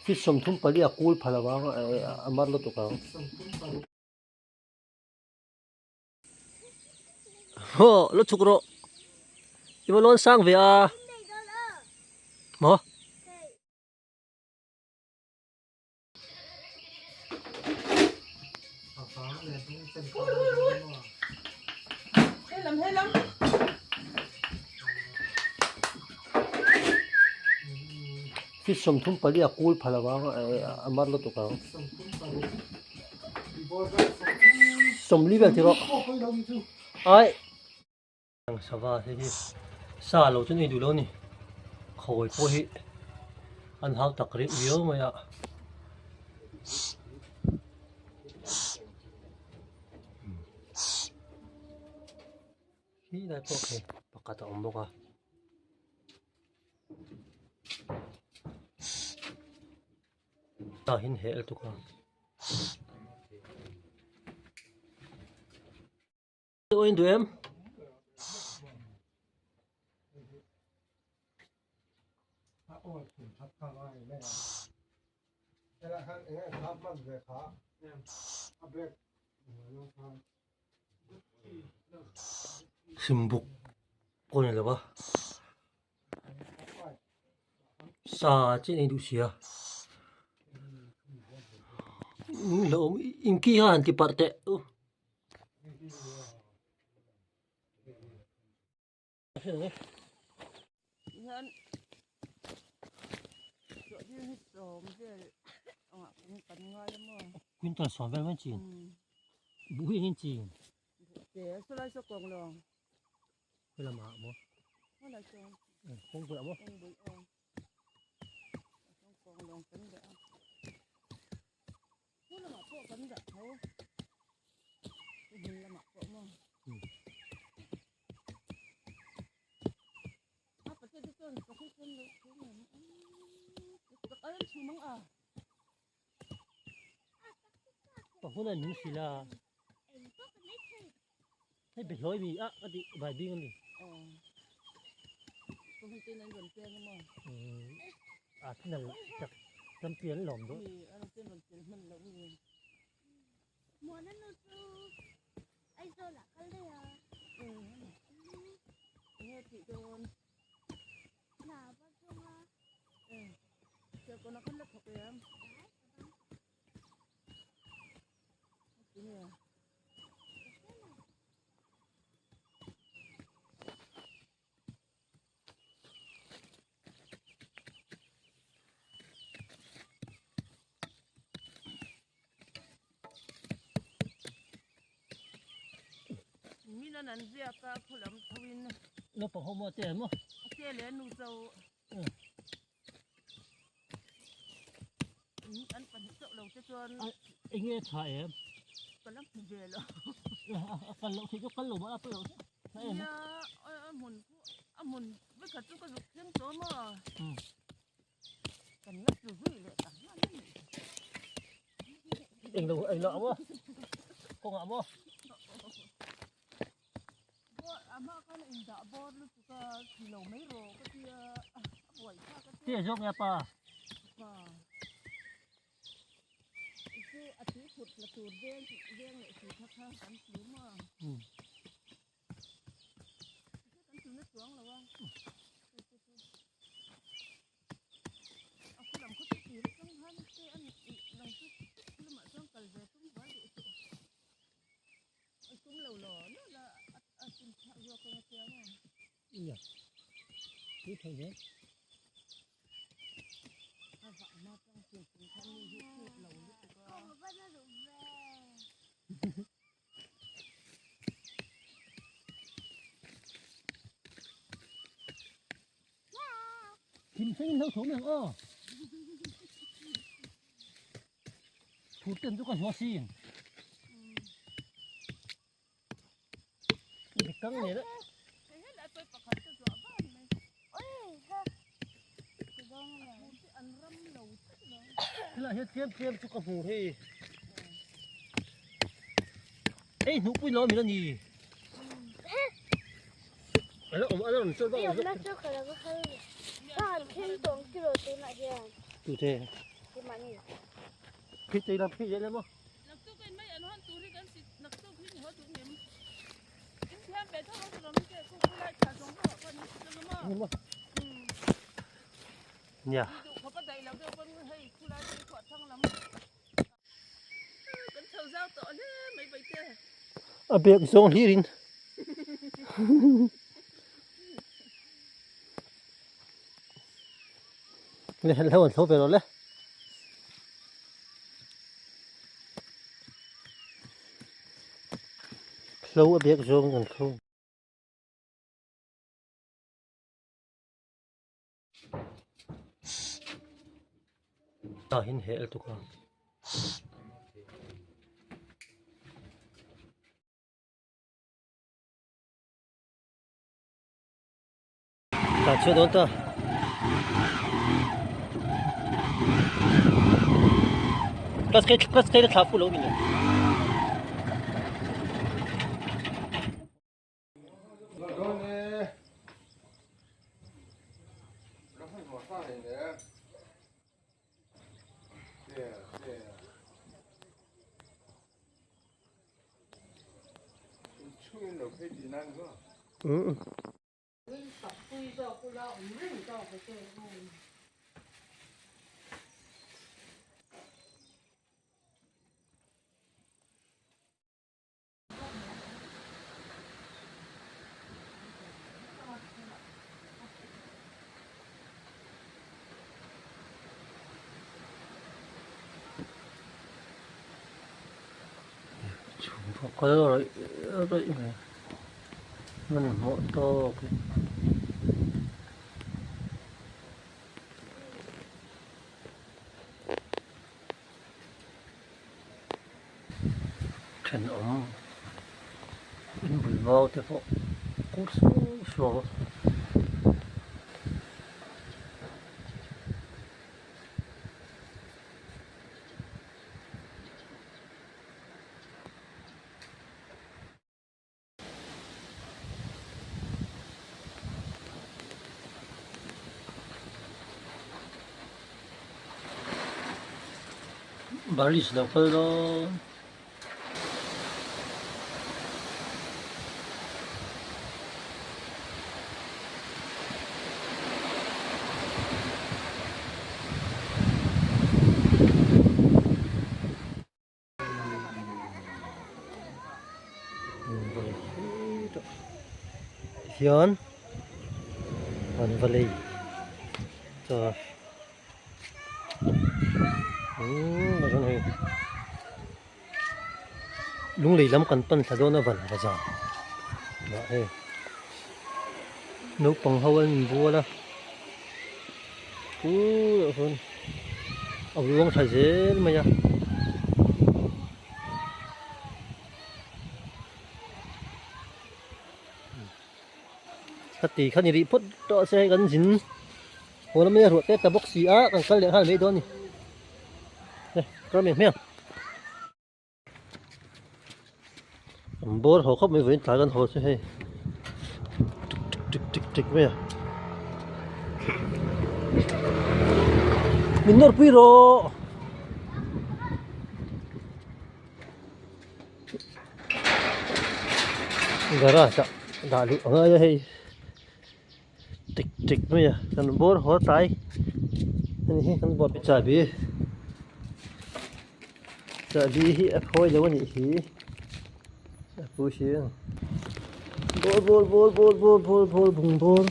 Feet 34 a kul pha lo ang a mar lutuk ang. Haw lo chhuk rawh i va lawn sang ve a maw. Feet 34 a kul pha lo ang a mar lutuk ang. 40 vel tih rawh ai sava te hi sa lo chu nei duh lo a ni khawi pawh hi an hau tak reuh viau mai a. Khi lai pawh khi pakhat a awm bawk a. Tah hian heh lutuk a. Aw in duh em? Simbuk pawh a ni lo va sa chiah a ni duh sia in ki kha han ti parh teh u. Quintal sawm vel mai chin buh hi engin chin helamah maw kawngpui ah maw. Pahun a nung si la hei behlawi mi a ka tih vai bing a ni a thinal chak champion lawm dawn. Min an ziak a khaw lam tho in. Naupang ho maw a che maw? A che leh nu cho. An pahnih chauh lo te chuan. Eng nge tha em? Ka la hmu ve lo. A kal loh theih chu kal lo mah a pawi lo tha em? Nia a hmun a hmun vekhat chu ka zuk thleng tawh maw? Kan la tlu zui leh ta hman a ni. Eng lo eng lo ah maw? Kawngah maw? Bawr a hma khan a indah bawr lutuk a thi lo mai rawh ka tia a buai thlak a tia. Tia zawk nge pa? Pa. Chu a tui phut la tur veng veng leh si kha kha kan tlu maw? Kan tlu na chuang lo a. A khu lam khaw chu tir atang khan te a ni lang chu khu lamah chuan kal ve tum zual duh suh. A tum lo law law la a tum thlak zawk ang a tia maw. Iya. Tui thei zel. A vah hma tang tur pui khan mi hi phut lo lutuk a. Thim thleng in lo tho mai ang aw. Phur ten chu ka hua sin. Bi kang ne le. Helai hian tlem tlem chu ka hmu hei. Ei hnuhpui lo a min a ni. Tute. Khi tei lam khi zel emaw. Nia. A bek zawng hlir in. Le hlo an hlo ve lo le. Hlo a bek zawng an hlo. Tah hian heh lutuk a. Tah chhuah dawn ta. Class kai class kai la thlah fu lo mi le. Chhum pawh kal rawih rawih mai hmanhmawh tawk in. Thenawm in bul mau te pawh kur suau suau a. Baris lo kal dawn. Hian an va lei ta umm a rawn hei lunglei lam kan pan thla dawn a van bazar ah hei naupang ho an inbual a Puiah sawn a luang thla zel mai a. Khati kha ni rih phawt tawh se hei kan zin haw lam mai a ruah tep ta bawk si a kan kal leh nghal mai dawn a ni. Kal mai hmiang. An bawr haw khawp mai vawiin tlai kan haw chu hei tik tik tik tik tik mai a min nawr pui rawh garage ah dah luh a ngai a hei tik tik mai a kan bawr haw tlai a ni hi kan bawr chahbi chahbi hi a phawi lo a nih hi a pu hi ball ball ball ball ball ball ball bung bawr.